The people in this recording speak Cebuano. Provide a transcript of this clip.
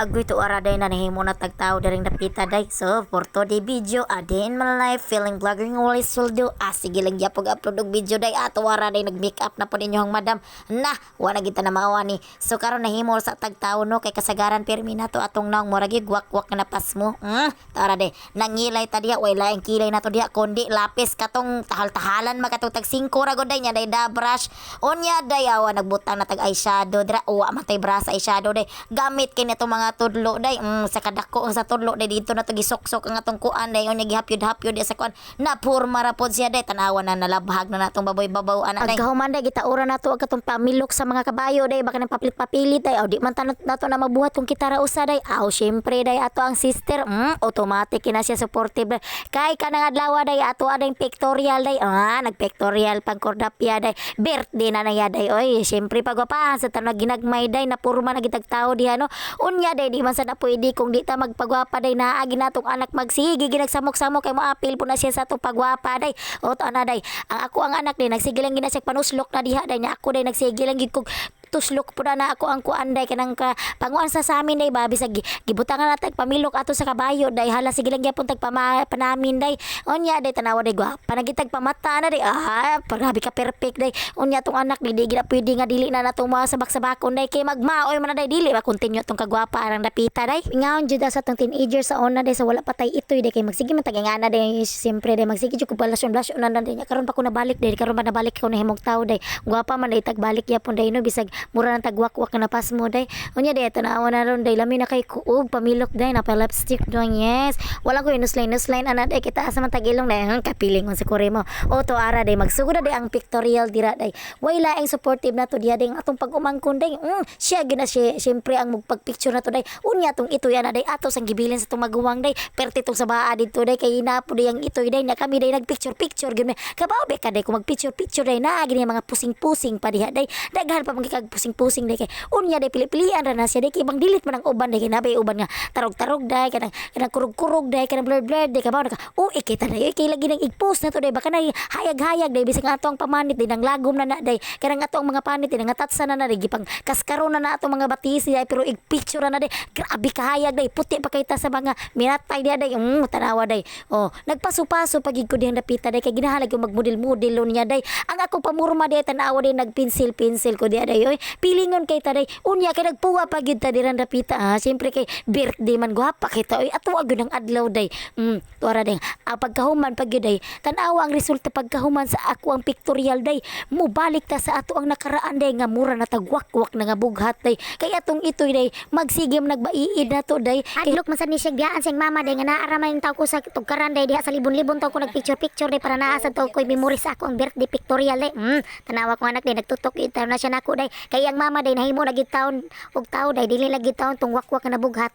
Agoy, tuara day, na nahimo na tagtao diring dapita day. So, for today video, a day in my life, feeling vlogger nga walay sweldo. Ah, sige lang gyapon upload og video day. Ah, tuara day, nag make up na po ninyong madam. Na, wala kita na maawa ni. So, karon nahimo sa tagtao no, kay kasagaran pirmi na to atong naong murag gwak-gwak nga napas mo. Tuara day, nangilay ta diha, way laing kilay na to diha, kundi lapis katong tahal-tahalan makatong tag 5 ra gud day nya day da brush. Unya day, awa nagbutang na tag eyeshadow dira, uwa man tay brush eyeshadow day. Gamit kini atong mga tudlo day. Sa kadako sa tudlo day, dito na to gisuksok ang atong kuan day. Unya gihapyod-hapyod di sa kuan. Napurma ra pod siya day. Tanawa na, nalabhag na natong baboy babaw ana day. Pagkahuman day, gitaura nato ang katong pamilok sa mga kabayo day. Baka nang papilit-papilit day. Aw, di man tanot nato na mabuhat kung kita ra usa day. Aw, syempre day, ato ang sister. Automatic kina siya supportive day. Kay kanang adlaw day, ato ading pictorial day. Ah, nagpictorial pag kordapya day. Birthday na na day. Oy, syempre pagwapahan sa tanag ginagmay day, napurma na gitag tao diha no. Unya day, di man sa na pwede kung di ta magpagwapa day, naagi natong anak magsige ginagsamok-samok kay moapil po na siya sa atong pagwapa day. O to ana day. Ang ako ang anak day nagsige lang gina siya panuslok na diha day nya ako day nagsige lang gid kog tuslok po na ako ang kuan day, kanang ka panguan sa amin day ba, bisag gibutangan na tag pamilok ato sa kabayo day, hala, sige lang gyapon tag panamin day. Unya day, tanawa day, gwapa na gitag pamata na day. Ah, grabe ka perfect day. Unya tong anak day, di gina pwede nga dili na natong mga sabak-sabakon day, kay magmaoy man na day, dili ba continue tong kagwapa arang dapita day. Ingaon jud sa tong teenager sa una day, sa wala pa tay itoy day, kay magsige man tagingana day, siyempre day magsige jud ko balasyon balasyon na day. Karon pa ko nabalik day, karon pa nabalik ko nahimog tawo day, gwapa man day tagbalik yapon day no, bisag mura nang tagwakwak nga napas mo day. Unya day, tanawa na ron day, lami na kay kuog pamilok day, napa lipstick doon, yes, wala ko nusline nusline ana day, kita asa man tagilong day, kapiling sa kore mo. O to ara day, magsugod na day ang pictorial dira day. Way laing supportive na to diha day ang atong pag-umangkon day. Siya gina siya syempre ang magpag-picture na to day. Unya tong itoy ana day, ato sang gibilin sa tong maguwang day, perti tong sa baa didto day, kay inapo day ang itoy day na kami day nagpicture picture gyud. Kabaw be ka day kung magpicture picture day, naa gini mga pusing-pusing pa diha day, daghan pa mga kag pusing-pusing day, kay unya day pili-pilian ra na siya day, kay bang delete man ang uban day, kay nabay uban nga tarog-tarog day, kanang kanang kurog-kurog day, kanang blur-blur day, kabaw na ka o ikita day, kay lagi nang i-post na to day, baka na hayag-hayag day, bisag ato ang pamanit day nang lagom na na day, kanang ato ang mga panit day nangatatsa na na day, gipang kaskaro na na atong mga batisi day, pero i-picture na na day, grabe kahayag day, puti pa kay ta sa mga minatay day day. Tanawa day, oh, nagpaso-paso pagid ko diyang dapita day, kay ginahalag yung magmodel-model niya day. Ang ako pamurma day, tanawa day, nagpensil-pencil ko diya day, oy, pilingon kay ta day. Unya kay nagpuwa pa gyud ta dirang dapita. Ah, siyempre kay birthday man, gwapa kita oy, ato gyud ang adlaw day. Tuara day, ang pagkahuman pag gyud day, tan-awa ang resulta pagkahuman sa ako ang pictorial day, mubalik ta sa ato ang nakaraan day, nga mura na tagwakwak na nga bughat day, kay atong itoy day magsigim nagbaiid na to day. Kay Adlok man sad ni siya biyaan sa mama day nga naa ra man taw ko sa tugkaran day diha sa libon-libon taw ko nagpicture picture day, para naa sad taw ko'y memory sa ako ang birthday pictorial day. Tanawa ko anak day nagtutok itaw na siya nako day, kay ang mama day nahimo na gid taon og tawo day, dili lagi taon tong wakwak nga nabughat.